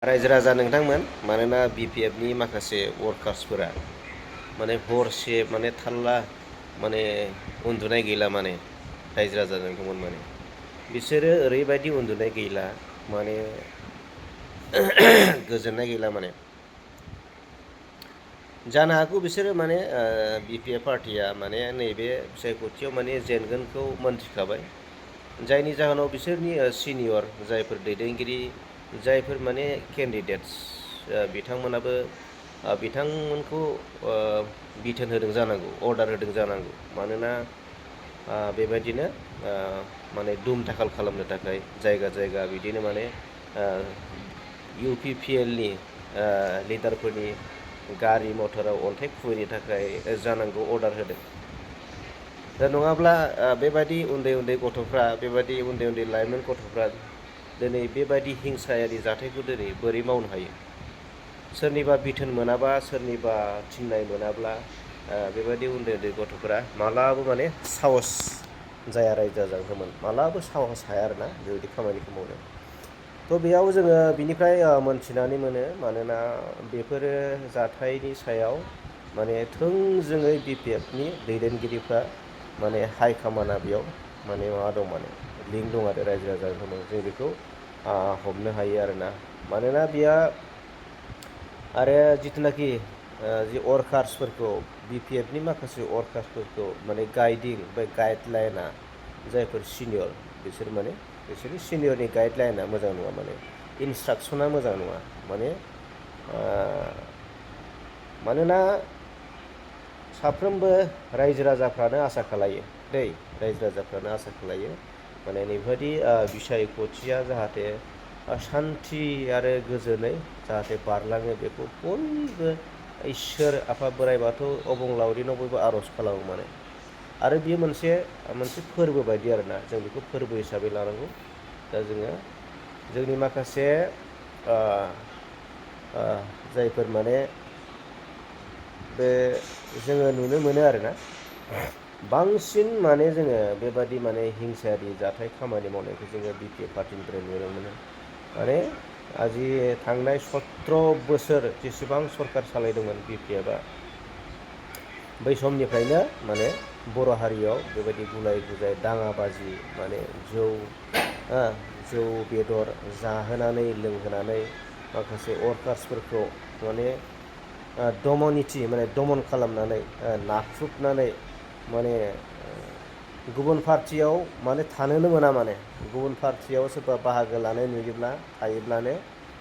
रायजो राजा नोंथांमोन मानोना बिपिएफनि माखासे वर्कार्सफोरा माने हरसे माने थाल्ला माने उन्दुनाय गैला माने रायजो राजा नोंथांमोन माने बिसोरो ओरैबायदि उन्दुनाय गैला माने गोजोननाय गैला माने जानो हागौ बिसोरो माने बिपिएफ पार्टिया माने नैबे बिसायख'थियाव माने जेनगोनखौ मोनथिखाबाय जायनि जाहोनाव बिसोरनि सिनियर जायफोर दैदेनगिरि जायफोर माने केन्डिडेट्स बिथांमोनाबो बिथांमोनखौ बिथोन होदों जानांगौ अर्डार होदों जानांगौ मानोना बेबायदिनो माने दुम दाखाल खालामनो थाखाय जायगा जायगा बिदिनो माने इउपिपिएलनि लिडारफोरनि गारि मटराव अन्थाइ खुबैनो थाखाय जानांगौ अर्डार होदों दा नङाब्ला बेबायदि उन्दै उन्दै गथ'फ्रा बेबायदि उन्दै उन्दै लाइमोन गथ'फ्रा दिनै बेबायदि हिंसायारि जाथायखौ दिनै बोरै मावनो हायो सोरनिबा बिथोन मोनाबा सोरनिबा थिननाय मोनाब्ला बेबायदि उन्दै उन्दै गथ'फोरा मालाबो माने साहस जाया रायजो राजाखौमोन मालाबो साहस हाया आरोना बेबायदि खामानिखौ मावनो थ' बेयाव जोङो बिनिफ्राय मोनथिनानै मोनो मानोना बेफोरो जाथायनि सायाव माने थोंजोङै बिपिएफनि दैदेनगिरिफ्रा माने हाइकामाना बेयाव माने माबा दं माने लिंक दं आरो रायजो राजाजों जों बेखौ हमनो हायो आरोना मानोना बेयो आरो जिथुनाखि जि वर्कार्सफोरखौ बिपिएफनि माखासे वर्कार्सफोरखौ माने गाइदिं बे गाइडलाइना जायफोर सिनियर बिसोर माने बिसोरनि सिनियरनि गाइडलाइना मोजां नङा माने इन्सट्राकसना मोजां नङा माने मानोना साफ्रोमबो रायजो राजाफ्रानो आसा खालायो रायजो राजाफ्रानो आसा खालायो माने नैबायदि बिसायख'थिया जाहाथे सान्थि आरो गोजोनै जाहाथे बारलाङो बेखौ बयबो इसोर आफा बोराइ बाथौ अबंलावरिनाव बयबो आर'ज खालामो माने आरो बियो मोनसे फोरबो बायदि आरोना जों बेखौ फोरबो हिसाबै लानांगौ दा जोङो जोंनि माखासे जायफोर माने बे जोङो नुनो मोनो आरोना बांसिन माने जोङो बेबादि माने हिंसायारि जाथाय खामानि मावनायखौ जोङो बिपिएफ पार्टिनिफ्राय नुनो मोनो माने थांनाय 17 बोसोर जेसेबां सरखार सालायदोंमोन बिपिएफआ बै समनिफ्रायनो माने बर' हारियाव बेबायदि गुलाय गुजाय दाङाबाजि माने जौ बेदर जाहोनानै लोंहोनानै माखासे वर्कार्सफोरखौ माने दमननिथि माने दमन खालामनानै नाख्रुबनानै माने गुबुन पार्टियाव माने थानोनो मोना माने गुबुन पार्टियाव सोरबा बाहागो लानाय नुयोब्ला थायोब्लानो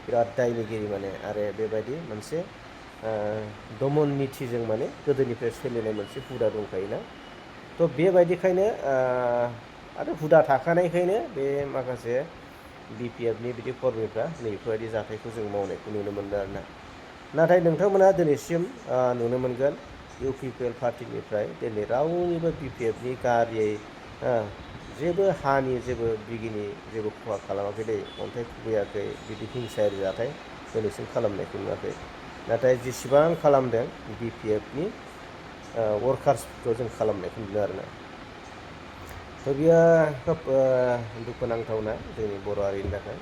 बिराद दायनिगिरि माने आरो बेबायदि मोनसे दमन निथिजों माने गोदोनिफ्राय सोलिनाय मोनसे हुदा दंखायोना थ' बेबायदिखायनो आरो हुदा थाखानायखायनो बे माखासे बिपिएफनि बिदि कर्मिफ्रा नैफोरबायदि जाथायखौ जों मावनायखौ नुनो मोनदों आरोना नाथाय नोंथांमोना दिनैसिम नुनो मोनगोन इउपिपिएल पार्टिनिफ्राय दिनै रावनिबो बिपिएफनि गारियै जेबो हानि जेबो बिगिनि जेबो खहा खालामाखै दै अन्थाइ खुबैयाखै बिदि हिंसायारि जाथाय दिनैसिम खालामनायखौ नुवाखै नाथाय जेसेबां खालामदों बिपिएफनि वर्कार्सफोरखौ जों खालामनायखौ नुदों आरोना थ' बियो खोब दुखुनांथावना जोंनि बर' हारिनि थाखाय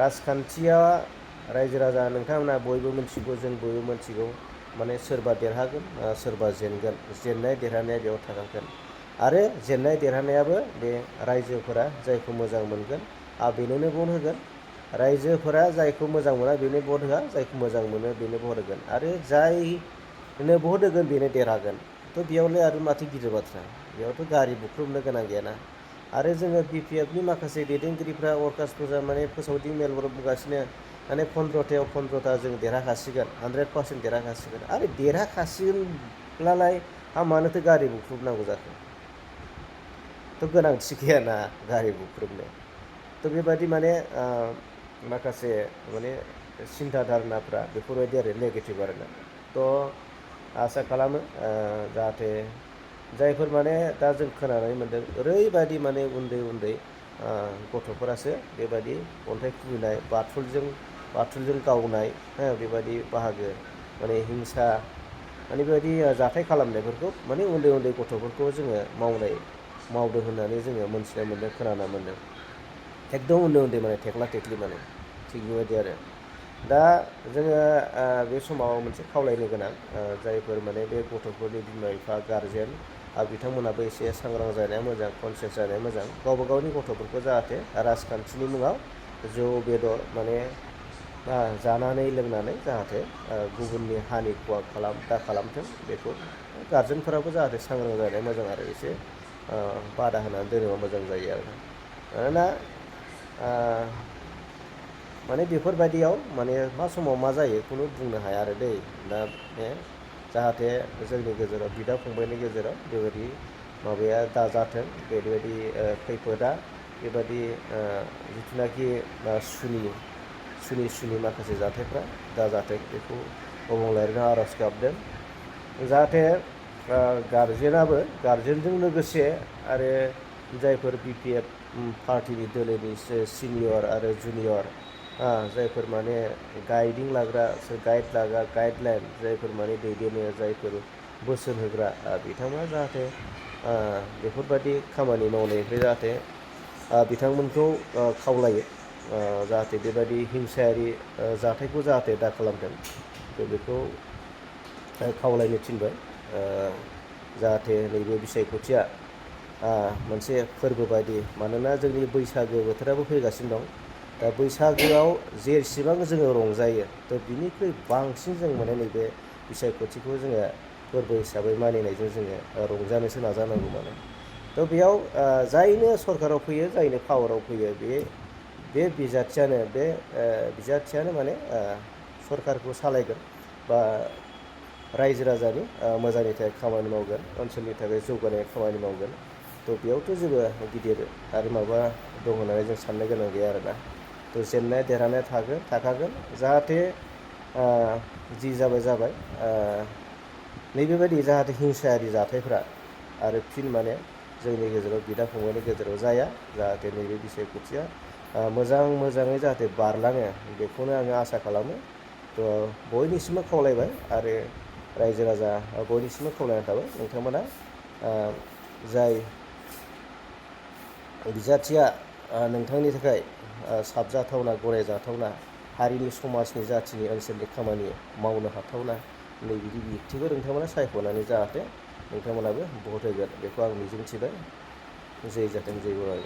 राजखान्थिया रायजो राजा नोंथांमोना बयबो मिथिगौ जों बयबो मिथिगौ माने सोरबा देरहागोन सोरबा जेनगोन जेननाय देरहानाया बेयाव थाखागोन आरो जेननाय देरहानायाबो बे रायजोफोरा जायखौ मोजां मोनगोन बेनोनो भट होगोन रायजोफोरा जायखौ मोजां मोना बेनो भट होआ जायखौ मोजां मोनो बेनो भट होगोन आरो जायनो भट होगोन बेनो देरहागोन थ' बेयावलाय आरो माथो गिदिर बाथ्रा बेयावथ' गारि बुख्रुबनो गोनां गैयाना आरो जोङो बिपिएफनि माखासे दैदेनगिरिफ्रा वर्कार्सफोरा माने फोसावदिं मेलफोराव बुंगासिनो माने 15थायाव 15था जों देरहाखासिगोन 100% देरहाखासिगोन आरो देरहाखासिगोनब्लालाय मानोथो गारि बुख्रुबनांगौ जाखो थ' गोनांथि गैयाना गारि बुख्रुबनो थ' बेबायदि माने माखासे माने सिन्था धारनाफ्रा बेफोरबायदि आरो नेगेटिभ आरोना थ' आसा खालामो जाहाथे जायफोर माने दा जों खोनानानै मोन्दों ओरैबायदि माने उन्दै उन्दै गथ'फोरासो बेबायदि अन्थाइ खुबैनाय बाथुलजों गावनाय बेबायदि बाहागो माने हिंसा माने बेबायदि जाथाय खालामनायफोरखौ माने उन्दै उन्दै गथ'फोरखौ जोङो मावदों होननानै जोङो मोनथिनो मोन्दों खोनानो मोन्दों एकदम उन्दै उन्दै माने थेख्ला थेख्लि माने थिग बेबायदि आरो दा जोङो बे समाव मोनसे खावलायनो गोनां जायफोर माने बे गथ'फोरनि बिमा बिफा गारजेन बिथांमोनाबो एसे सांग्रां जानाया मोजां, कनसियास जानाया मोजां, गावबा गावनि गथ'फोरखौ जाहाथे राजखान्थिनि मुङाव जौ बेदर माने जानानै लोंनानै जाहाथे गुबुननि हानि खहा दा खालामथों बेखौ गारजेनफोराबो जाहाथे सांग्रां जानाया मोजां आरो एसे बादा होनानै दोनोबा मोजां जायो आरो मानोना माने बेफोरबायदियाव माने मा समाव मा जायो खुनु बुंनो हाया आरो दै दा जाहाथे जोंनि गेजेराव बिदा फंबायनि गेजेराव बेबायदि माबाया दाजाथों, बेबायदि खैफोदा बेबायदि जिथुनाखि सुनि माखासे जाथायफ्रा दाजाथों बेखौ अबंलावरिनो आर'ज गाबदों। जाहाथे गारजेनजों लोगोसे आरो जायफोर BPF पार्टिनि दोलोनि सिनियर आरो जुनियर जायफोर माने गाइडलाइन जायफोर माने दैदेनो, जायफोर बोसोन होग्रा बिथांमोना जाहाथे बेफोरबायदि खामानि मावनायनिफ्राय जाहाथे बिथांमोनखौ खावलायो जाहाथे बेबायदि हिंसायारि जाथायखौ जाहाथे दा खालामथों बेखौ खावलायनो थिनबाय। जाहाथे नैबे बिसायख'थिया मोनसे फोरबो बायदि, मानोना जोंनि बैसागो बोथोराबो फैगासिनो दं। दा बैसागोआव जेसेबां जोङो रंजायो थ' बिनिख्रुइ बांसिन जों माने नैबे बिसायख'थिखौ जोङो फोरबो हिसाबै मानिनायजों जोङो रंजानोसो नाजानांगौ माने। थ' बेयाव जायनो सरकाराव फैयो, जायनो पावाराव फैयो, बे बिजाथियानो माने सरकारखौ सालायगोन बा रायजो राजानि मोजांनि थाखाय खामानि मावगोन, ओनसोलनि थाखाय जौगानाय खामानि मावगोन। थ' बेयावथ' जेबो गिदिर आरो माबा दं होननानै जों साननो गोनां गैया आरोना। थ' जेननाय देरहानाय थाखागोन जाहाथे जि जाबाय नैबेबायदि जाहाथे हिंसायारि जाथायफ्रा आरो फिन माने जोंनि गेजेराव बिदा फंबायनि गेजेराव जाया, जाहाथे नैबे बिसायख'थिया मोजाङै जाहाथे बारलाङो बेखौनो आङो आसा खालामो। थ' बयनिसिमबो खावलायबाय आरो रायजो राजा बयनिसिमबो खावलायनाय थाबाय, नोंथांमोना जाय बिजाथिया नोंथांनि थाखाय साबजाथावना, गनायजाथावना, हारिनि समाजनि जाथिनि ओनसोलनि खामानि मावनो हाथावना नैबिदि व्यक्तिखौ नोंथांमोना सायख'नानै जाहाथे नोंथांमोनाबो भट होगोन बेखौ आं मिजिंथिबाय। जै जाथों, जै बराय।